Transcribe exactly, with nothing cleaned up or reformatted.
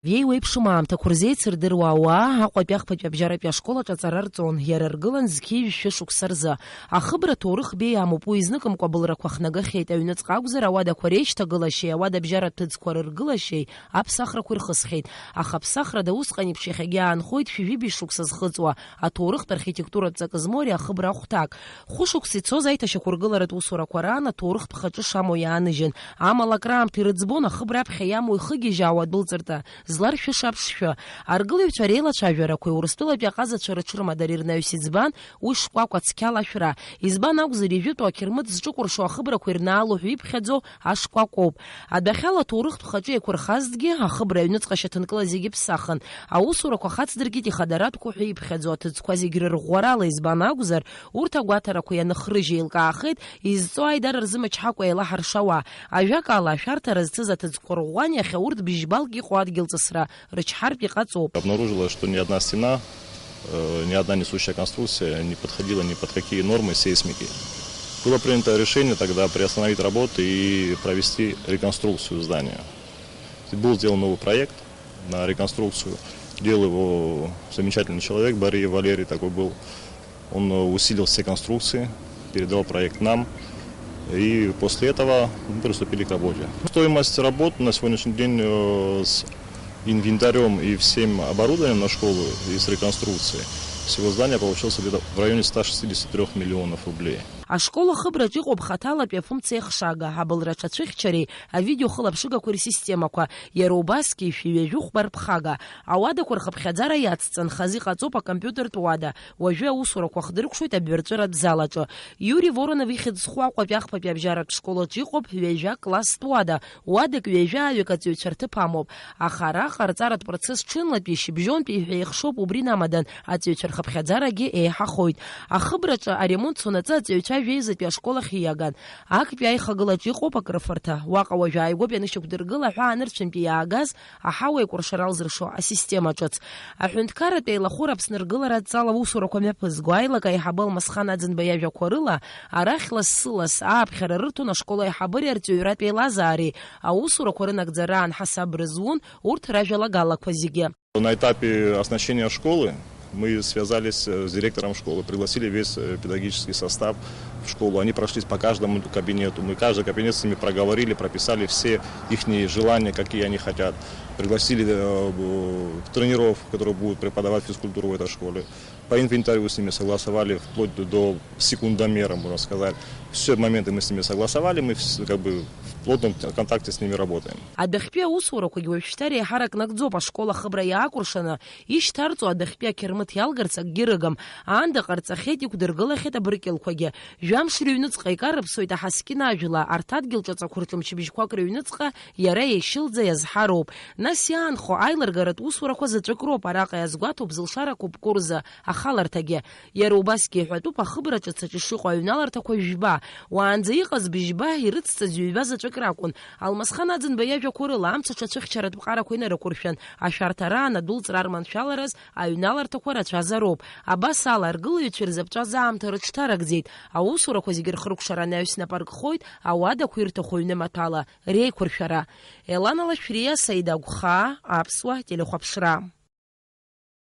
Иеиуеиԥшым аамҭақәа рзеицырдыруа ауаа Аҟәатәи ахԥатәи абжьаратәи ашкол аҿы аҵара рҵон, иара ргылан зқьи жәшәи шықәса рзы. Ахыбра ҭоурых беиамоуп, уи изныкымкәа абылрақәа хнагахьеит, аҩныҵҟа акәзар, ауадақәа реишьҭагылашьеи, ауада абжьаратә ҭыӡқәа рыргылашьеи аԥсахрақәа ирхысхьеит. Аха аԥсахрада усҟан еиԥш иахьагьы аанхоит шәи жәибжь шықәса зхыҵуа аҭоурыхтә архитектуратә ҵакы змоу ари ахыбра ахәҭак. Хәышықәса ицоз аиҭашьақәыргыларатә усурақәа раан аҭоурыхтә хаҿы шамоу иааныжьын. Амала акраамҭа ирыӡбон ахыбра аԥхьа иамоу ихыгьежьаауа адәылҵырҭа зларшәыша аԥшшәы. Аргылаҩцәа реилацәажәарақәеи Урыстәылатәи аҟазацәа рыҽрымадара ирнаҩс иӡбан уи шкәакәа цқьала ашәра. Избан акәзар, ижәытәу ақьырмыт зҿыкәыршоу ахыбрақәа ирнаало ҳәа иԥхьаӡо ашкәакәоуп. Адәахьала аҭоурыхтә хаҿы еиқәырхазҭгьы, ахыбра аҩныҵҟа шьаҭанкыла зегьы ԥсахын. Аусурақәа хацдыркит ихадаратәқәоу ҳәа иԥхьаӡо аҭыӡқәа зегь рырӷәӷәарала, избан акәзар, урҭ агәаҭарақәа ианыхрыжь еилкаахеит, изҵо аидара рзымчҳакәа еилаҳаршауа. Ажәакала, ашәарҭара зцыз аҭыӡқәа рӷәӷәан иахьа урҭ бжьбалк иҟоу адгьылҵысра рычҳартә иҟаҵоуп. Обнаружилось, что ни одна стена, э, ни одна несущая конструкция не подходила ни под какие нормы сейсмики. Было принято решение тогда приостановить работы и провести реконструкцию здания. Был сделан новый проект на реконструкцию. Делал его замечательный человек, Бариев Валерий такой был. Он, э, усилил все конструкции, передал проект нам. И после этого мы приступили к работе. Стоимость работ на сегодняшний день, э, с инвентарем и всем оборудованием на школу и с реконструкцией всего здания получился где-то в районе ста шестидесяти трёх миллионов рублей. Ашкол ахыбраҿ иҟоуп хаҭалатәи афункциа еихшага, абылра аҽацәыхьчареи авидеохылаԥшыгақәеи рсистемақәа, иара убасгьы шәи ҩажәи хәба рԥхага. Ауадақәа рхыԥхьаӡара иацҵан, хазы иҟаҵоуп акомпиутертә уада. Уажәы аусурақәа хдыркәшоит абҩарҵәыратә зал аҿы. Иури Воронов ихьӡ зху Аҟәатәи ахԥатәи абжьаратә школ аҿы иҟоуп ҩажәа класстә уада. Уадак ҩажәаҩык аҵаҩцәа рҭыԥ амоуп. Аха араҟа арҵаратә процесс ҽынлатәи шьыбжьонтәи ҳәа еихшоуп, убри намадан аҵаҩцәа рхыԥхьаӡарагьы еиҳахоит. Ахыбраҿы аремонт цонаҵы аҵаҩцәа жәеизатәи ашкол ахь ииаган. Актәи аихагылаҿ иҟоуп акрыфарҭа. Уаҟа уажә ааигәоуп ианышьақәдыргыла аҳәаа анырцәынтәи иаагаз аҳауа еикәыршара алзыршо асистема ҿыц. Аҳәынҭқарратә еилахәыра Аԥсны ргыларатә ҵала аусурақәа мҩаԥызго аилак аиҳабы Алмасхан Аӡынба иажәақәа рыла, арахь лассы-ласс ааԥхьара рырҭон ашкол аиҳабыреи арҵаҩратә еилазаареи, аусурақәа рынагӡараан ҳасаб рызун урҭ ражәалагалақәа зегьы. На этапе оснащения школы мы связались, э, с директором школы, пригласили весь, э, педагогический состав в школу. Они прошлись по каждому кабинету. Мы каждый кабинет с ними проговорили, прописали все ихние желания, какие они хотят. Пригласили, э, в тренеров, которые будут преподавать физкультуру в этой школе. По инвентарю с ними согласовали вплоть до, до секундомера, можно сказать. Все моменты мы с ними согласовали, мы вс-, как бы в плотном контакте с ними работаем. Адәахьтәи аусурақәагьы уажәшьҭа реиҳарак нагӡоуп, ашкол ахыбра иаакәыршаны ишьҭарҵо адәахьтәи ақьырмыт иалгарц акгьы рыгым. Аанда ҟарҵахьеит, иқәдыргылахьеит абыркьылқәагьы. Жәамш рыҩныҵҟа икарыԥсоит Аҳаскьын ажәла, арҭ адгьыл ҿаҵақәа рҿы мчыбжьқәак рыҩныҵҟа иара ишьылӡа иазҳароуп. Нас иаанхо аилыргаратә усурақәа заҵәык роуп, араҟа иазгәаҭоуп зылшарақәоу Бкурза ахаларҭагьы. Иара убасгьы иҳәатәуп, ахыбра ҿыц аҿы ишыҟоу аҩналарҭақәа жәба, уаанӡа иҟаз быжьба, ирыцҵаз ҩба заҵәык ракәын. Алмасхан Аӡынба иажәақәа рыла, амца аҽацәыхьчаратә ԥҟарақәа инарықәыршәан, ашәарҭараан адәылҵра арманшәалараз аҩналарҭақәа рацәазароуп. Абас ала, аргылаҩцәа ирзаԥҵәаз аамҭа рыҽҭаракӡеит, аусурақәа зегьы рхыркәшара анаҩс нап аркхоит, ауадақәа ирҭаху аҩны маҭәала реиқәыршәара. Елана Лашәриа, Саида Агәхаа, Аԥсуа телехәаԥшра.